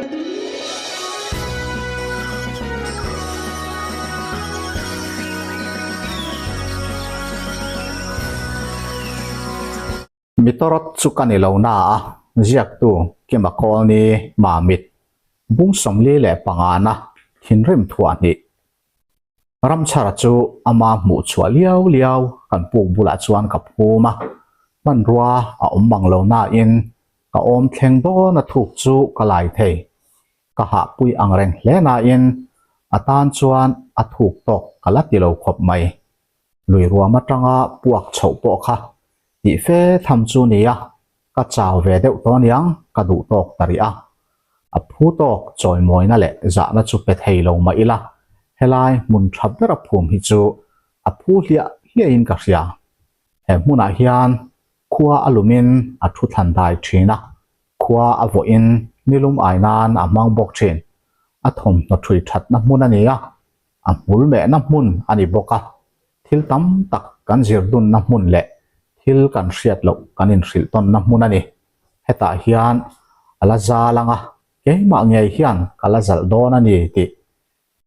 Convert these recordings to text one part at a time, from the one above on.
Mitorawt chu ka ni lo na a, ziaktu Kima Kawlni Mamit, bung 45 na thinrim thuah hnih. Ramchhara chu ama hmuh chhuah liau liau kan puk bulah chuan ka phum a, hmanrua a awm mang lo nain ka awm thleng dawn a thuk chu ka lai thei. Ka hahpui ang reng hle nain a tan chuan a thuk tawk ka la ti lo khawp mai. Lui ruam atanga puak chhoh pawh kha tih fe tham chu nia, ka chau ve deuh tawh aniang ka duh tawk ta rih a. A phu tawk chawimawina leh zahna chu pe thei lo mah ila, helai hmun tha bera phum hi chu a phu hliah hliahin ka hria. He hmunah hian khua a lumin a thu thlan dai thin a, khua a vawhin nilum ai nan a hmang bawk thin. A thawmhnaw thui thatna hmun a ni a, a hmul mehna hmun a ni bawk a, thil tam tak kan zir dunna hmun leh thil kan hriat loh kan inhrilh tawnna hmun a ni. Hetah hian a la zal ang a, keimah ngei hian ka la zalh dawn a ni tih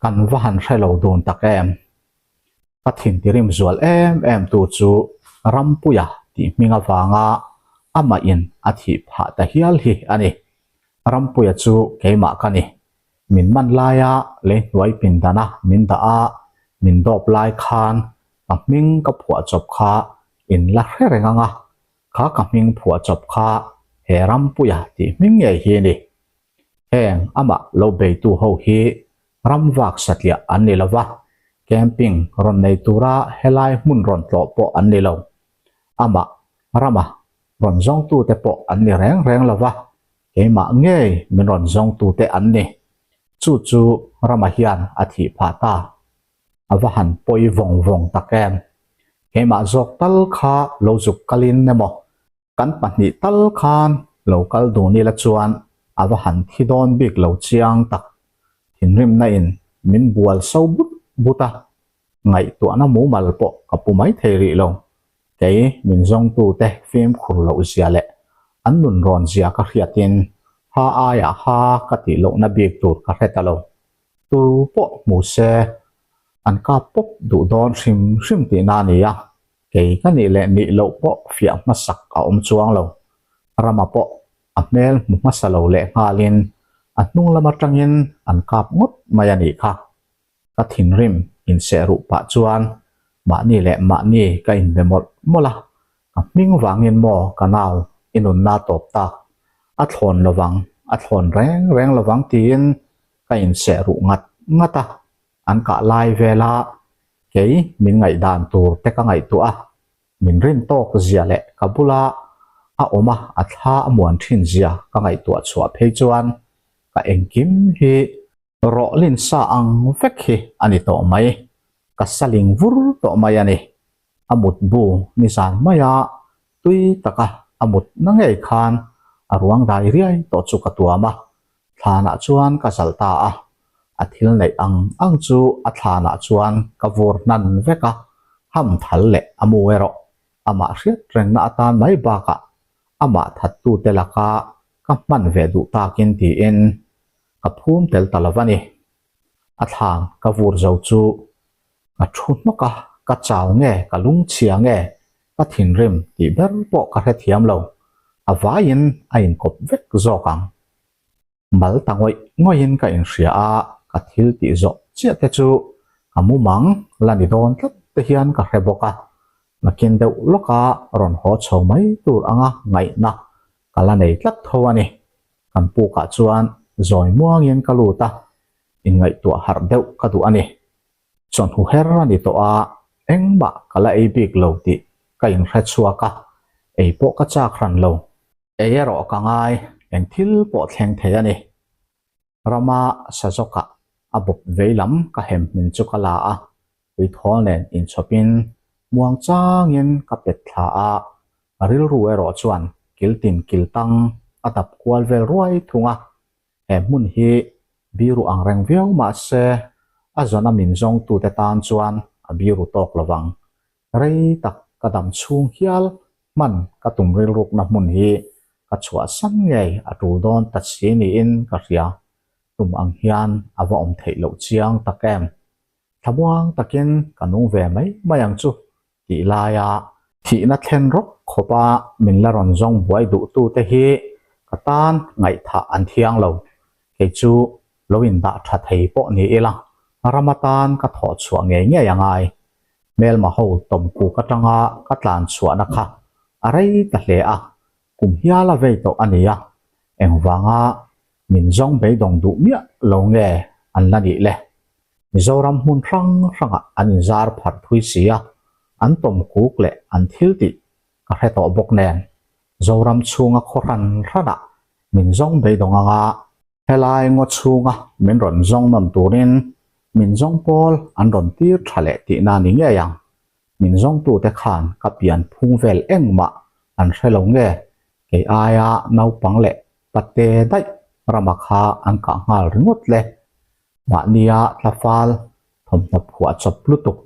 kan va han hre lo dun tak em. Ka thintirim zual em em tu chu Rampuia tih hming avanga amah in a thih phah ta hial hi a ni. Rampuia chu keimah ka ni. Min man laia lei hnuai pindana min dah a, min dawp lai khan ka hming ka phuah chawp kha in la hre reng ang a, kha ka hming phuah chawp kha he Rampuia tih hming ngei hi a ni. Heng amah lo beitu ho hi ram vak satliah an ni lo va, camping rawn nei tura helai hmun rawn tlawh pawh an ni lo. Amah rama rawn zawngtute pawh an ni reng reng lo va, Keimah ngei min rawn zawngtute an ni. Chu chu Rama hian a thih phah ta. A va han pawi vawng vawng tak em. Keimah zawk tal kha lo zuk kalin emaw, kan pahnih tal khan lo kal dun ila chuan a va han thi dawn bik lo chiang tak. Thinrimna in min bual so but but a, ngaihtuahna mumal pawh ka pu mai thei rih lo. Kei min zawngtute fimkhur loh zia leh an nun rawn zia ka hriatin ha aiah ha ka tih lohna bik tur ka hre ta lo. Tu pawh hmu se an kap pawp duh dawn hrim hrim tihna a ni a, kei ka nih leh nih loh pawh fiah hmasak a awm chuang lo. Rama pawh a hmel hmu hmasa lo leh nghalin a hnung lam atangin an kap ngawt mai a nih kha. Ka thinrim inseh ruh pah chuan mahni leh mahni ka inbe mawlh mawlh a, ka hming vangin maw ka nau i nunna tawp tak, a thlawn lovang, a thlawn reng reng lovang tiin ka inseh ruh ngat ngat a, an kah lai vela kei min ngaihdan tur te ka ngaihtuah a, min rin tawk zia leh ka bula a awm a a thla a muan thin zia ka ngaihtuah chhuah phei chuan ka engkim hi Rawhlin sa ang vek hi a ni tawh mai. Ka saling vur tawh mai a ni. A mut bu nizan maia tui taka a mut na ngei khan a ruang dai riai tawh chu ka tuam a, thlanah chuan ka zalh ta a. A thil neih ang ang chu a thlanah chuan ka vur hnan vek a, ham thal leh a mu erawh amah hriat rengna atan mai bakah amah thattute laka ka hman ve duh takin tiin Ka phum tel ta lo a ni. A thlan ka vur zo chu ka thu hnawk a, ka chau nge, ka lungchhia nge, ka thinrim tih ber pawh ka hrethiam lo. A vaiin a inkawp vek zawk ang. Mal ta ngawih ngawihin ka inhria a, ka thil tih zawh chiah te chu ka mumang la ni dawn tlat te hian ka hre bawk a. Nakin deuh lawka rawn haw chho mai tur anga ngaihna ka la nei tlat tho a ni. Kan pukah chuan zawi muangin ka lut a, inngaihtuah harh deuh ka duh a ni. Chawhnu her a ni tawh a, engmah ka la ei bik lo tih ka inhre chhuak a, ei pawh ka chak hran lo. Ei erawh ka ngai, eng thil pawh thleng thei a ni. Rama sazawkah a bawp vei lam ka hem hmin chu ka la a, Tuithawl nen inchhawpin muang changin ka pet thla a, ka rilru erawh chuan kiltin kiltang a dap kual vel ruai thung a. He hmun hi biru ang reng viau mah se a zawna min zawngtute tan chuan a biru tawk lo vang. Rei tak ka dam chhung hial hman ka tum rilrukna hmun hi ka chhuahsan ngei a tul dawn ta si niin ka hria. Tum ang hian a va awm theih loh chiang tak em? Thlamuang takin ka nung ve mai mai ang chu tih laia thihna thlen rawk khawpa min la rawn zawng buai duhtute hi ka tan ngaihthah an thiang lo. Kei chu lo indah tha thei pawh ni ila ram atan ka thawh chhuah ngei ngei a ngai. Hmelma ho tawmkuk atanga ka tlan chhuahna kha a rei ta hle a, kum hial a vei tawh a ni a, engvanga min zawng beidawng duh miah lo nge an la nih le? Mizoram hmun hrang hrangah an inzar pharh thui si a, an tawmkuk leh an thil tih ka hre tawh bawk nen, Zoram chhunga khaw hran hranah min zawng beidawng anga helai ngaw chhunga min rawn zawng nawn turin min zawng pawl an rawn tir tha leh tihna ni ngei ang. Min zawngtute khan ka pian phung vel engmah an hre lo nge, kei aia naupang leh pate daih rama kha an kah nghal ringawt le. Mahnia tlafal thawmhnaw phuah chawp lutuk,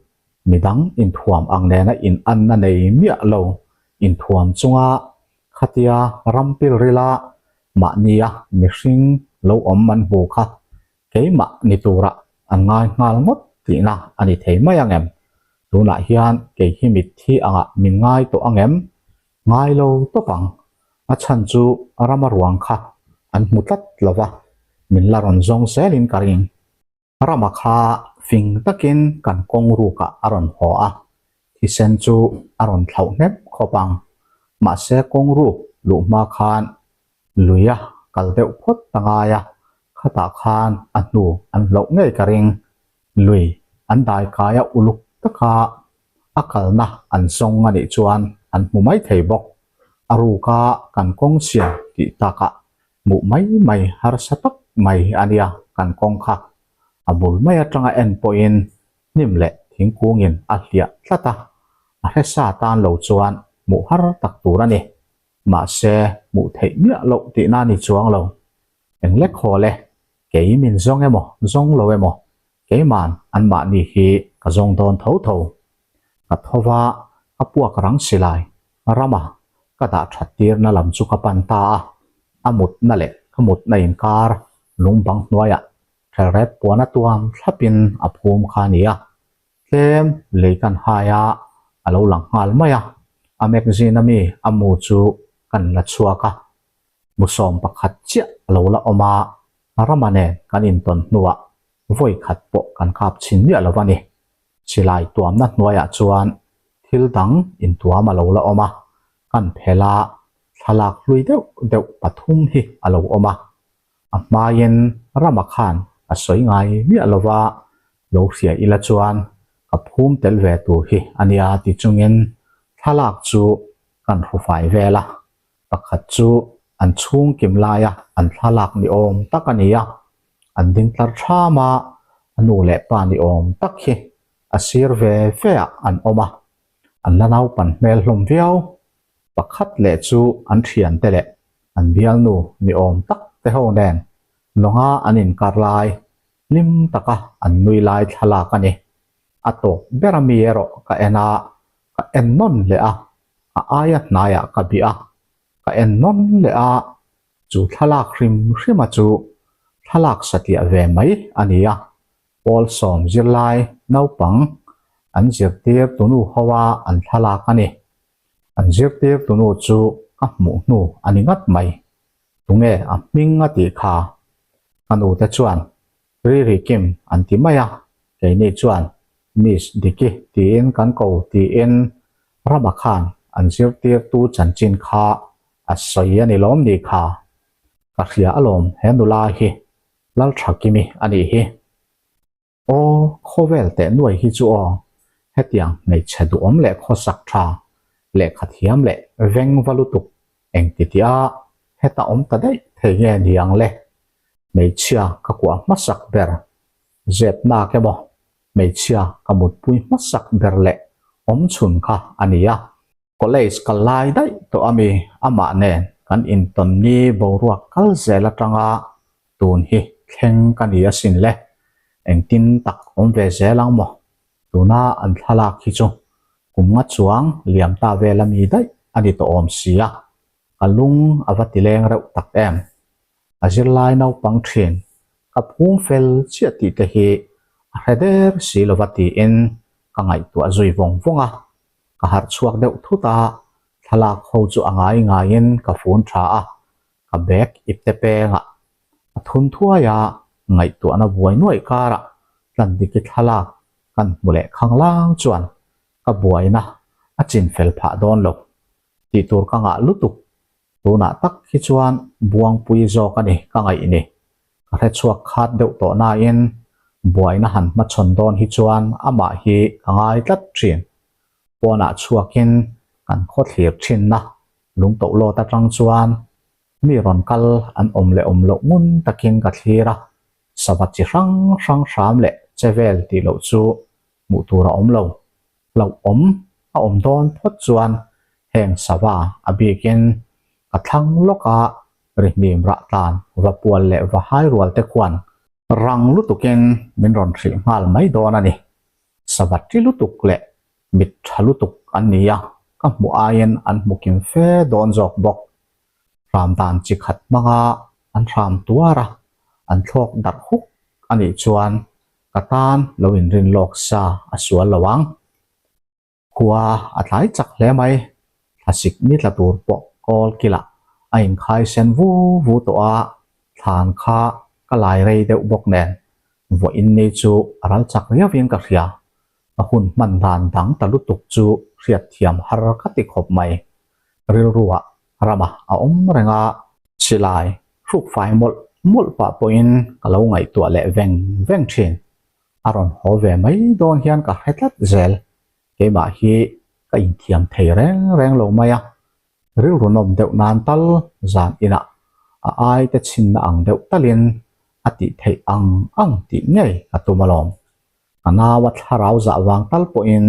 midang inthuam ang nena in anna nei miah lo inthuam chunga khatia ram pilrila mahnia mihring lo awm an hmu kha Keimah ni turah an ngai nghal ngawt tihna a ni thei mai ang em? Tunah hian kei hi mitthi angah min ngai tawh ang em? Ngai lo tawp ang. A chhan chu rama ruang kha an hmu tlat lo va, min la rawn zawng zelin ka ring. Rama kha fing takin kan kawng rukah a rawn haw a, thisen chu a rawn thlauh hnep khawp ang. Mahse kawng ruk luh hma khan Luia kal deuh phawt ta ngai a, khatah khan a hnu an hloh ngei ka ring. Lui an dai kai a uluk taka a kalna an zawng a nih chuan an hmu mai thei bawk. A ruka kan kawng siam tih takah hmuh mai mai harsa tak mai a nia kan kawng kha. A bul mai atanga en pawhin hnim leh thingkungin a hliah tlat a, a hresa tan lo chuan hmuh har tak tur a ni. Mahse, hmuh theih miah loh tihna a ni chuang lo. Eng lek hawl e, kei min zawng emaw, zawng lo emaw, keima'n anmahni hi ka zawng dawn tho tho. Ka tho va, ka puak rang si lai, rama ka dah that tirna lam chu ka pan ta a, a mutna leh ka mutna inkar lungbang hnuaiah thelret puana tuam thlapin a phum kha a ni a. Tlem lei kan hai a, a lo lang nghal mai a, a magazine ami a mu chu kan la chhuak a, mu sawm pakhat chiah a lo la awm a, Rama nen kan intawn hnuah vawi khat pawh kan kap chhin miah lo a ni. Silai tuamna hnuaiah chuan thil dang intuam a lo la awm a, kan phel a, thlalak hlui deuh deuh pathum hi a lo awm a, A hmaiin Rama khan a sawi ngai miah lo va, lo hria ila chuan ka phum tel ve tur hi a nia ti chungin thlalak chu kan hrufai vel a, pakhat chu an chhung kim laia an thlalak ni awm tak a ni a, an ding tlar ṭham a, a nu leh pa ni awm tak hi a sir ve ve ah an awm a, an la naupan hmel hlawm viau. Pakhat leh chu an thiante leh an bialnu ni awm tak te ho nen lawnga an inkar lai hlim taka an nui lai thlalak a ni. A tawp ber ami erawh ka en a, ka en nawn leh a, a aia hnaiah ka bih a, ka en nawn leh a, chu thlalak hrim hrima chu thlalak satliah ve mai a ni a, Pawl sawm zirlai naupang an zirtir tunu hoa an thlalak a ni. An zirtir tunu chu ka hmuh hnu a ni ngat mai. Tunge a hming a tih kha? Ka nute chuan Riri Kim an ti mai a, keini chuan Miss Diki tiin kan ko tiin Rama khan an zirtirtu chanchin kha a sawi a ni lawm ni kha? Ka hria alawm he nula hi Lalthakimi a nih hi. Aw, khawvel teh nuai hi chu aw, hetiang hmeichhe duhawm leh khawsak tha, lehkha thiam leh veng va lutuk engti tia heta awm ta daih thei nge ni ang le? Hmeichhia ka kuah hmasak ber, zep nak emaw hmeichhia ka mutpui hmasak ber leh awmchhun kha a ni a. College kal lai daih tawh ami amah nen kan intawn ni boruak kal zel atanga tun hi thleng ka ni asin le. Engtin tak awm ve zel ang maw? Tuna an thlalak hi chu kum nga chuang liam ta vel ami daih a ni tawh awm si a, ka lung a va ti leng reuh tak em. A zirlai naupang thin. ka phum fel chiah tih te hi a hre der si lova tiin ka ngaihtuah zui vawng vawng a. Ka harh chhuak deuh thut a, thlalak ho chu a ngai ngaiin ka fun tha a, ka bag ipte pengah a thun thuai a, ngaihtuahna buai nuaih karah Tlandiki thlalak kan hmu leh khanglang chuan ka buaina a chin fel phah dawn lo tih tur ka ngah lutuk. Tunah tak hi chuan Buangpui zawk a ni ka ngaih ni. Ka hre chhuak khat deuh tawh nain buaina han hmachhawn dawn hi chuan amah hi ka ngai tlat thin. Pawnah chhuakin kan khawthlir thinna lungtohlawt atang chuan Mi rawn kal an awm leh awm loh ngun takin ka thlir a, sava chi hrang hrang hram leh che vel tih loh chu hmuh tur a awm lo. Hlauhawm a awm dawn phawt chuan heng sava a bikin ka thlang lawka rihnim rah tlan va pual leh va hai rual te khuan rang lutukin min rawn hrilh nghal mai dawn a ni. Sava ti lutuk leh mit tha lutuk an ni a, ka hmuh aiin an hmu kim fe dawn zawk bawk. Hram dan chi khat hmanga an hram tuar a, an thlawk darh huk a nih chuan ka tan lo inrin lawk sa a sual lo ang. Khua a tlai chak hle mai, thlasik ni tla tur pawh kawl kilah a inkhai sen vu vu tawh a, thlan kha ka lai rei deuh bawk nen vawiin ni chu a ral chak riauin ka hria. A hun hman dan dang ta lutuk chu hriatthiam har ka ti khawp mai. Rilruah rama a awm reng a. Silai hruk fai mawlh mawlh pah pawhin ka lo ngaihtuah leh veng veng thin. A rawn haw ve mai dawn hian ka hre tlat zel. Keimah hi ka inthiam thei reng reng lo mai a. Rilru nawm deuh nan tal zan inah a ai te chhinna ang deuh talin a tih theih ang ang tih ngei ka tum alawm. Ka naua thlarau zah vang tal pawhin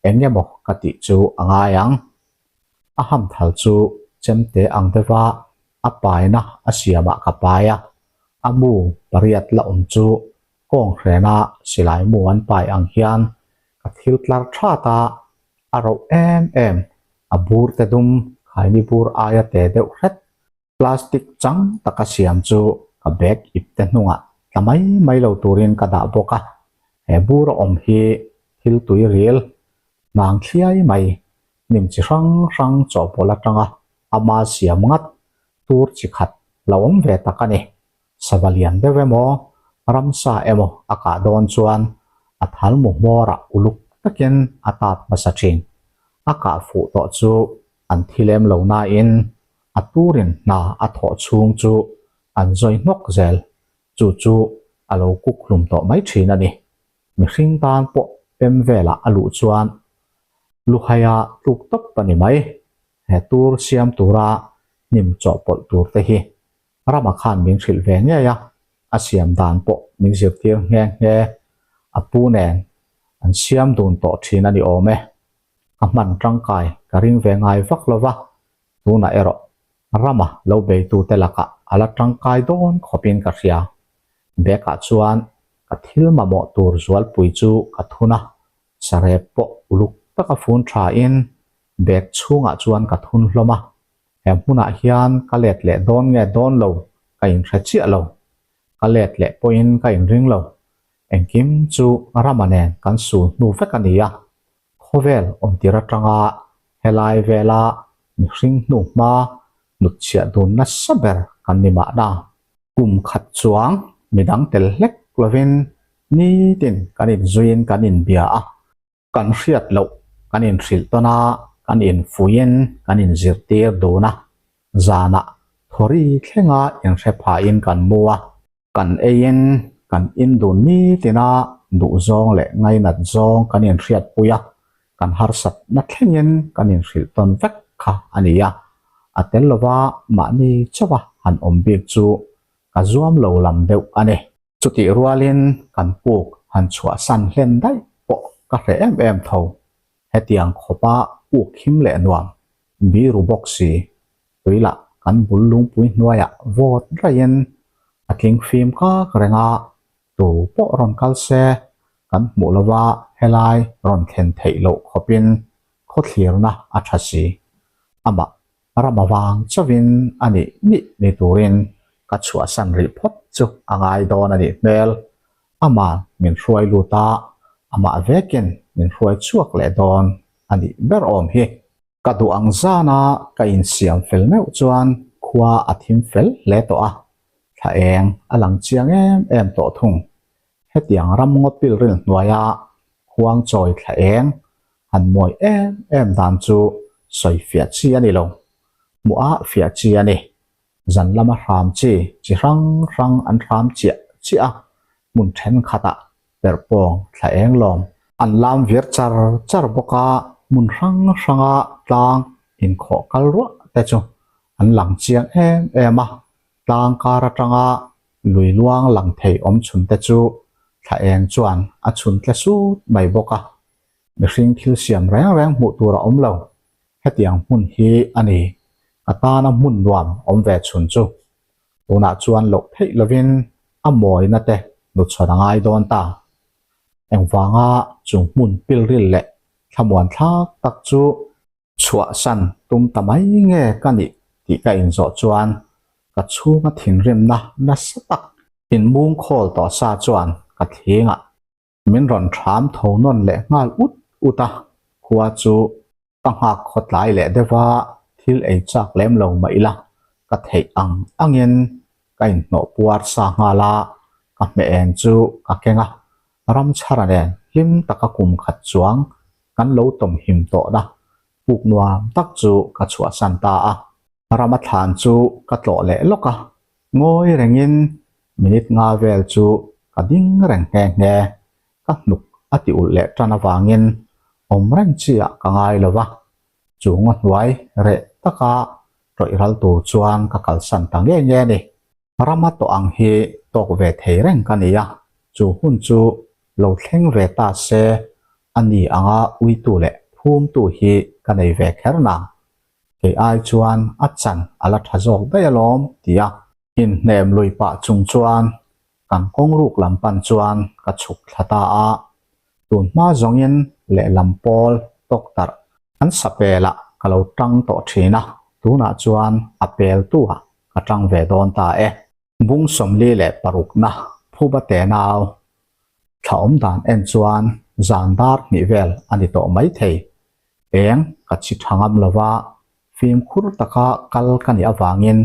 eng emaw ka tih chu a ngai ang. A hamthal chu chemte ang deuha a paina a siamah ka pai a, a mu pariat la awm chu kawnghrena silai mu an pai ang hian ka thil tlar that a, a roh em em, a bur te dum khaini bur aia te deuh hret. Plastic chang taka siam chu ka bag ip te hnungah tla mai mai lo turin ka dah bawk a, he bur a awm hi thil tui ril hnang thliai mai, hnim chi hrang hrang chawhpawlh atanga ama siam ngat tur chi khat lo awm ve tak a ni. Sava lian deuh emaw, ramsa emaw a kah dawn chuan a thal mu hmawrah uluk takin a tap hmasa thin. A kah fuh tawh chu an thi lem lo nain a turin hna a thawh chhung chu an zawi hnawk zel, chu chu a lo kuk hlum tawh mai thin a ni. Mihring tan pawh pem velah a luh chuan luhaia tluk tawp a ni mai. He tur siam tura hnim chawhpawlh tur te hi Rama khan min hrilh ve ngei a, a siam dan pawh min zirtir nghe nghe. A pu nen an siam dun tawh thin a ni awm e. Ka hman tangkai ka ring ve ngai vak lo va, tunah erawh Rama lo beitute lakah a la tangkai dawn khawpin ka hria. Bag-ah chuan ka thil mamawh tur zualpui chu ka thun a, sarep pawh uluk taka fun thain bag chhungah chuan ka thun hlawm a, he hmunah hian ka let leh dawn nge dawn lo ka inhre chiah lo. Ka let leh pawhin ka inring lo. Engkim chu Rama nen kan sul hnu vek a ni a, khawvel awmtir atanga helai vela mihring hnu hma hnutchhiah dun nasa ber kan ni mahna. Kum khat chuang midang tel hlek lovin nitin kan inzuiin kan inbia a. Kan hriat loh kan inhrilh tawn a, kan infuiin kan inzirtir dun a, zanah thawri thlenga inhre phahin kan mu a, kan eiin kan indun nitina duhzawng leh ngainat zawng kan inhriatpui a, kan harsatna thlengin kan inhrilh tawn vek kha a ni a, a tel lova mahni chauha han awm bik chu ka zuam lo lam deuh a ni. Chutih rualin kan puk han chhuahsan hlen daih pawh ka hreh em em tho. Hetiang khawpa puk him leh nuam, biru bawk si, tui lah kan bul lungpui hnuaiah vawt raiin a tling fim kak reng a, tu pawh rawn kal se kan hmuh lova helai rawn thlen theih loh khawpin khawthlirna a tha si. Amah ram avang chauhin a nih nih ni turin ka chhuahsan rih phawt. chu a ngai dawn a nih hmel. Ama'n min hruai lut a, amah vekin min hruai chhuak leh dawn a nih ber awm hi. Ka duh ang zana ka insiam fel meuh chuan khua a thim fel hle tawh a, thla eng a lang chiang em em tawh thung. Hetiang ram ngaw pilril hnuaia khuang chawi thla eng han mawi em em dan chu sawi fiah chi a ni lo, hmuh ah fiah chi a ni. Zan lama hram chi chi hrang hrang an hram chiah chiah a, hmun thenkhatah perhpawng thla eng lawm an lam vir char char bawk a, hmun hrang hranga tlang inkhawh kal ruah te chu an lang chiang em em a, tlang kar atanga lui luang lang thei awm chhun te chu thla eng chuan a chhun tle sut mai bawk a, mihring thil siam reng reng hmuh tur a awm lo, hetiang hmun hi a ni ka tana hmun nuam awm ve chhun chu. Tunah chuan loh theih lovin a mawina te hnuchhawn a ngai dawn ta. Engvanga chu hmun pilril leh thlamuan thlak tak chu chhuahsan tum ta mai nge ka nih tih ka inzawh chuan ka chhunga thinrimna nasa tak inmung khawl tawh sa chuan ka thlingah min rawn thram tho nawn leh nghal ut ut a, khua chu ka nghak khawtlai leh deuh a, thil ei chak lem lo mah ila ka theih ang angin ka inhnawh puar sa nghal a, ka hmeh eng chu ka keng a, Ramchhara nen hlim taka kum khat chuang kan lo tawm him tawhna puk nuam tak chu ka chhuahsan ta a. Rama thlan chu ka tlawh leh lawk a, ngawi rengin minute nga vel chu ka ding reng nghe nghe. Ka hnuk a ti ulh leh tan avangin awm reng chi ah ka ngai lo va, chu ngaw hnuai reh taka tawih ral tur chuan ka kalsan ta nge nge a ni. Rama tawh ang hi tawk ve thei reng ka ni a, chu hun chu lo thleng ve ta se a ni anga uitu leh phumtu hi ka nei ve kher nang. Kei ai chuan a chan a la tha zawk daih alawm ti a. Inhnem lui pah chung chuan kan kawng ruk lam pan chuan ka chhuk thla ta a, tun hma zawngin lehlam pawl tawktarh an sa pelah ka lo tang tawh thin a, tunah chuan a peltu ah ka tang ve dawn ta e. Bung 46na Phuba Tenau thla awm dan en chuan zan dar hnih vel a ni tawh mai thei. Eng ka chi tha ngam lova fimkhur taka kal ka nih avangin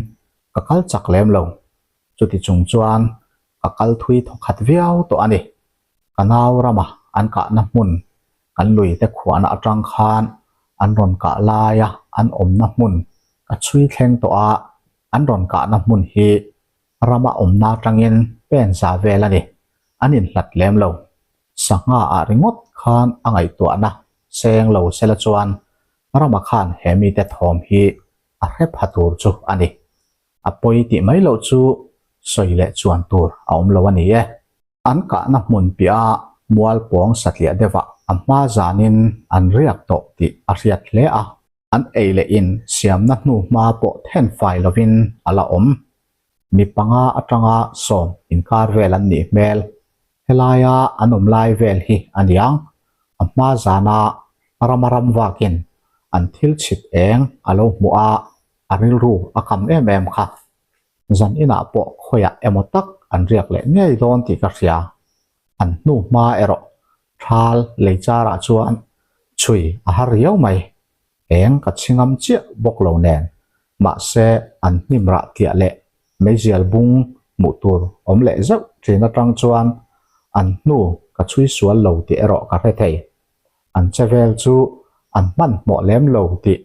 ka kal chak lem lo. Chuti chung chuan ka kal thui thawkhat viau tawh a ni. Ka nau rama an kahna hmun kan lui te khuahna atang khan an rawn kah laia an awmna hmun ka chhui thleng tawh a, an rawn kahna hmun hi rama awmna atangin pen za vel a ni. An inhlat lem lo. Sangha ah ringawt khan a ngaihtuahna seng lo sela chuan rama khan he mite thawm hi a hre pha tur chu a ni. A pawi tih mai loh chu sawi leh chuan tur a awm lo a ni e. An kahna hmun piah a mual pawng satliah deuhah a hma zanin an riak tawh tih a hriat hle a. An ei leh in siamna hnu hma pawh then fai lovin a la awm. Mi panga atanga sawm inkar vel an nih hmel. Helaia an awm lai vel hi a niang. A hma zana rama ram vakin an thil chhit eng a lo hmuh a, a rilru a kam em em kha. Zan inah pawh khawiah emaw tak an riak leh ngei dawn tih ka hria. An hnu hma erawh thal lei charah chuan chhui a har riau mai. Eng ka chhingam chiah bawk lo nen, mahse an hnim rah tliah leh meizial bung hmuh tur awm leh zeuh thin atang chuan an hnu ka chhui sual lo tih erawh ka hre thei. An che vel chu an hmanhmawh lem lo tih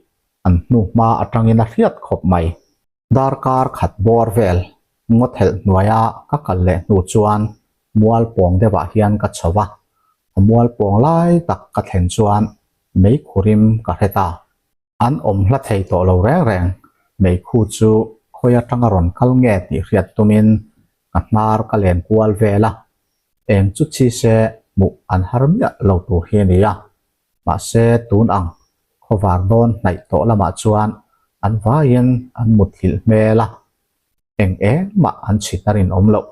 an hnu hma atangin a hriat khawp mai. Darkar khat bawr vel ngaw thelh hnuaia ka kal leh hnu chuan mual pawng deuhah hian ka chho va, a mual pawng lai tak ka thlen chuan meikhu rim ka hre ta. An awm hla thei tawh lo reng reng, meikhu chu khawi atanga rawn kal nge tih hriat tumin ka hnar ka len kual vel a, eng chu chi se hmuh an har miah lo tur hi a ni a. Mahse, tun ang khawvar dawn hnaih tawh lamah chuan an vaiin an muthlilh hmel a, eng engmah an chhit a rinawm loh.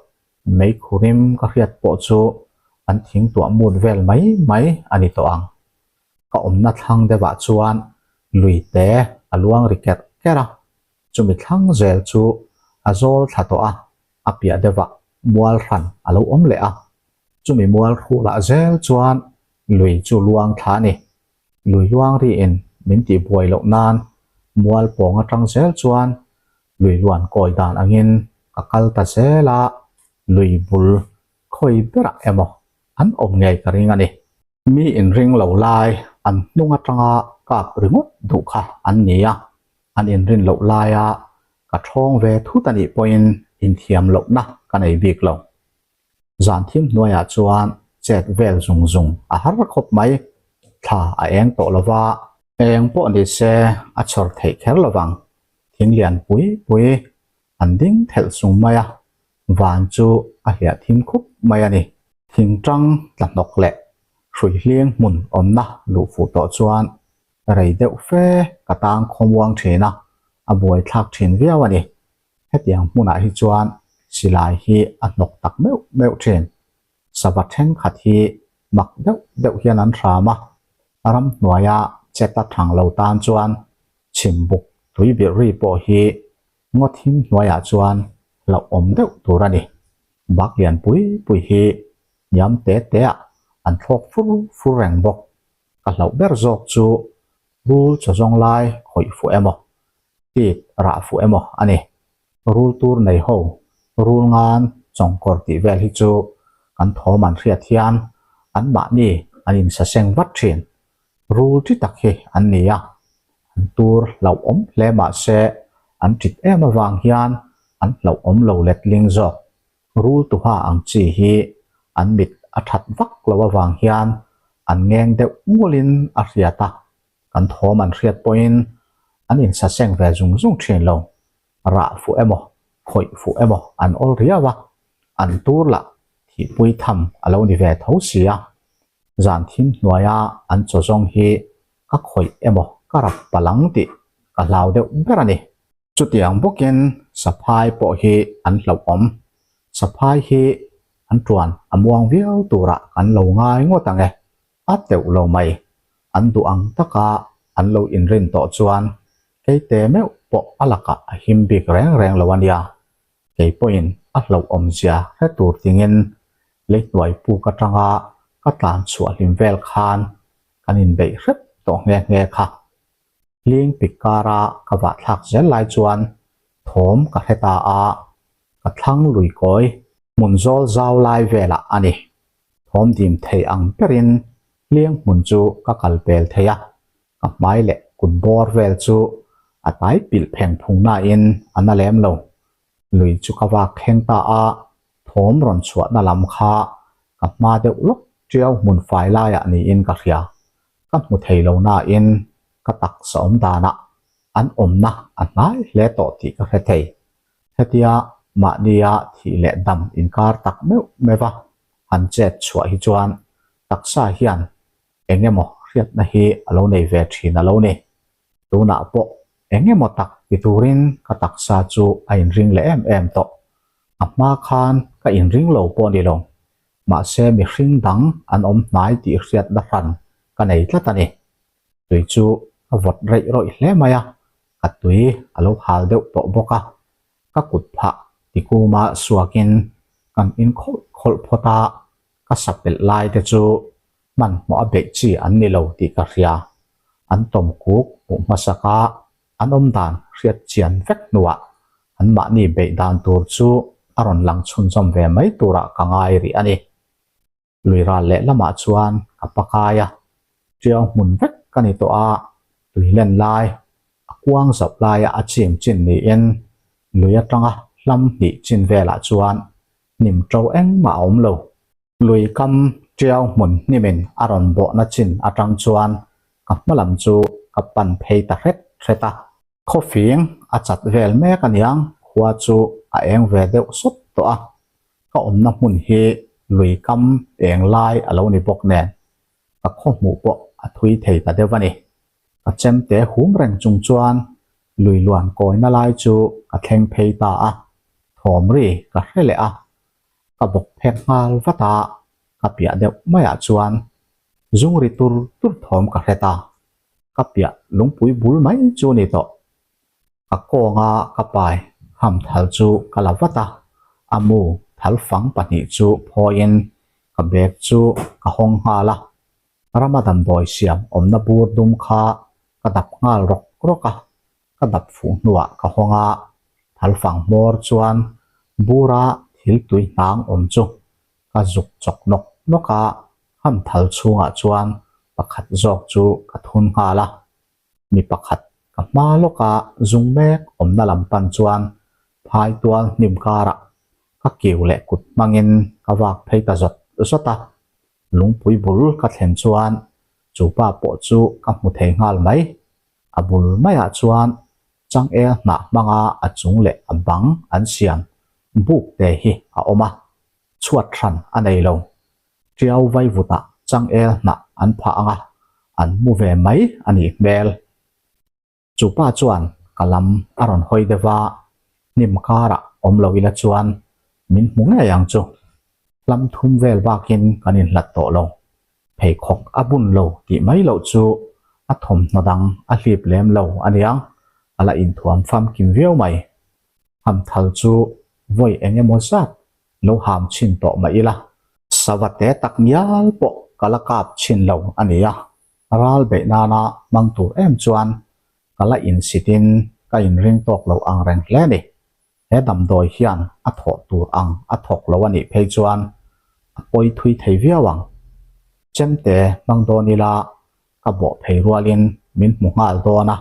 Meikhu rim ka hriat pawh chu an thingtuah mut vel mai mai a ni tawh ang. Ka awmna thlang deuhah chuan lui te a luang ri kerh kerh a, chumi thlang zel chu a zawl thla tawh a, a piah deuhah. mual hran a lo awm leh a, chumi mual hrulah zel chuan lui chu luang thla a ni. Lui luang riin min tihbuai loh nan mual pawng atang zel chuan lui luan kawi dan angin ka kal ta zel a, lui bul khawi berah emaw an awm ngei ka ring a ni. Mi inring lo lai an hnung atanga kap ringawt duh kha an ni a, an inrin loh laia ka thawng ve thut a nih pawhin inthiam lohna ka nei bik lo. Zan thim hnuaiah chuan chet vel zung zung a har khawp mai, thla a eng tawh lo va. Eng pawh ni se a chhawr theih kher lo vang, thing lian pui pui an ding thelh sung mai a, van chu a hliah thim khup mai a ni. Thingtang tla hnawk leh hrui hling hmun awmna luh fuh tawh chuan rei deuh fe ka tang khawmuang thin a, a buaithlak thin viau a ni. Hetiang hmunah hi chuan silai hi a hnawk tak meuh meuh thin. Sava thenkhat hi mak deuh deuh hian an hram a, ramhnuaia chet a thang lo tan chuan chhimbuk tuibirh ri pawh hi Ngaw thim hnuaiah chuan hlauhawm deuh tur a ni. Bak lian pui pui hi hniam te te ah an thlawk fur fur reng bawk. Ka hlauh ber zawk chu rul chaw zawng lai khawih fuh emaw, tit rah fuh emaw a ni. Rul tur nei ho, rul ngan chawngkawr tih vel hi chu kan thawm an hriat hian anmahni an insaseng vat thin. Rul chi tak hi an ni a, an tur hlauhawm hle mah se an ṭit em avang hian an hlauhawm lo letling zawk. Rul tuha ang chi hi an mit a ṭhat vak lo avang hian an ngeng deuh ngulin a hriat a, kan thawm an hriat pawhin an insaseng ve zung zung ṭhin lo. Rah fuh emaw, khawih fuh emaw an awl riau a, an tur lah thihpui tham a lo ni ve tho si a. Zan thim hnuaia an chaw zawng hi ka khawih emaw ka rap palang tih ka hlau deuh ber a ni. Chutiang bawkin saphai pawh hi an hlauhawm. Saphai hi an tuan a muang viau turah kan lo ngai ngawt ang e. A teuh lo mai. An duh ang taka an lo inrin tawh chuan keite meuh pawh a lakah a him bik reng reng lo a nia. Kei pawhin a hlauhawmzia hre tur tingin leihnuai puk atanga ka tlan chhuah hlim vel khan kan inbeih hrep tawh nghe nghe kha. Hling pik kara ka vah thlak zel lai chuan thawm ka hre ta a, ka thlang lui kawi hmun zawl zau lai velah a ni. Thawm dim thei ang berin hliang hmun chu ka kal pel thei a, ka hmai leh kut bawr vel chu a tai pilh pheng phung nain a na lem lo. Lui chu ka vak thleng ta a, thawm rawn chhuahna lam kha ka hma deuh lawk tiau hmun fai laiah niin ka hria. Ka hmu thei lo nain ka taksa awm danah an awmna a hnai hle tawh tih ka hre thei. Hetia mahnia thih leh dam inkar tak meuh meuh a han chet chhuah hi chuan taksa hian eng emaw hriatna hi a lo nei ve thin a lo ni. Tunah pawh eng emaw tak ti turin ka taksa chu a inring leh em em tawh. A hma khan ka inring lo pawh ni lo. Mahse mihring dang an awm hnai tih hriatna hran ka nei tlat a ni. Tui chu a vawt reih rawih hle mai a, ka tui a lo hal deuh tawh bawk a. Ka kut phah tikuma suakin kan inkhawlh khawlh phawt a, ka sa pelh lai te chu hmanhmawh a beih chi an ni lo tih ka hria. An tawm kuk hmuh hmasak a, an awm dan hriat chian vek hnuah anmahni beih dan tur chu a rawn lang chhunzawm ve mai turah ka ngai rih a ni. Lui ral leh lamah chuan ka pakai a, tiau hmun vek ka ni tawh a, tui len lai, a kuang zauh laia a chim chin niin lui atanga hlam hnih chin velah chuan hnim to engmah a awm lo. Lui kam tiau hmun hnimin a rawn bawhna chin atang chuan ka hma lam chu ka pan phei ta hret hret a. Khawfing a chat vel mek aniang khua chu a eng ve deuh sawt tawh a, ka awmna hmun hi lui kam eng lai a lo ni bawk nen ka khaw hmuh pawh a thui thei ta deuh a ni. Ka chemte hum reng chung chuan lui luan kawina lai chu ka thleng phei ta a, thawm ri ka hre leh a, ka bawk phek nghal vat a, ka piah deuh maiah chuan zung ri tur tur thawm ka hre ta. Ka piah lungpui bul mai chu ni tawh. Ka kawnga ka pai ham thal chu ka la vat a, a mu Thalfang pahnih chu phawiin ka bag chu ka hawng nghal a, rama damdawi siam awmna bur dum kha ka dap nghal rawk rawk a, ka dap fuh hnuah ka hawng a, thalfang hmawr chuan bura thil tui hnang awm chu ka zuk chawk nawk nawk a, ham thal chhungah chuan pakhat zawk chu ka thun nghal a. Mi pakhat ka hma lawka zung mek awmna lam pan chuan phai tual hnim karah ka kiu leh kut hmangin ka vak phei ta zawt zawt a. Lungpui bul ka thlen chuan chu pa pawh chu ka hmu thei nghal mai. A bul maiah chuan changel hnah hmanga a chung leh a bang an siam buk te hi a awm a, chhuat hran a nei lo. Tiau vaivutah changel hnah an phah ang a, an mu ve mai a nih hmel. Chu pa chuan ka lam a rawn hawi deuh a, hnim karah awm lo ila chuan min hmu ngei ang chu. Hlam thum vel bakin kan inhlat tawh lo. Pheikhawk a bun lo tih mai loh chu a thawmhnaw dang a hlip lem lo a niang, a la inthuam famkim viau mai. Hamthal chu vawi eng emaw zat lo ham chhin tawh mah ila, sava te tak ngial pawh ka la kap chhin lo a ni a, ral beih nana hmang tur em chuan ka la insitin ka inring tawk lo ang reng hle a ni. He damdawi hian a thawh tur ang a thawk lo a nih phei chuan a pawi thui thei viau ang. Chemte hmang dawn ila ka bawh phei rualin min hmu nghal dawn a,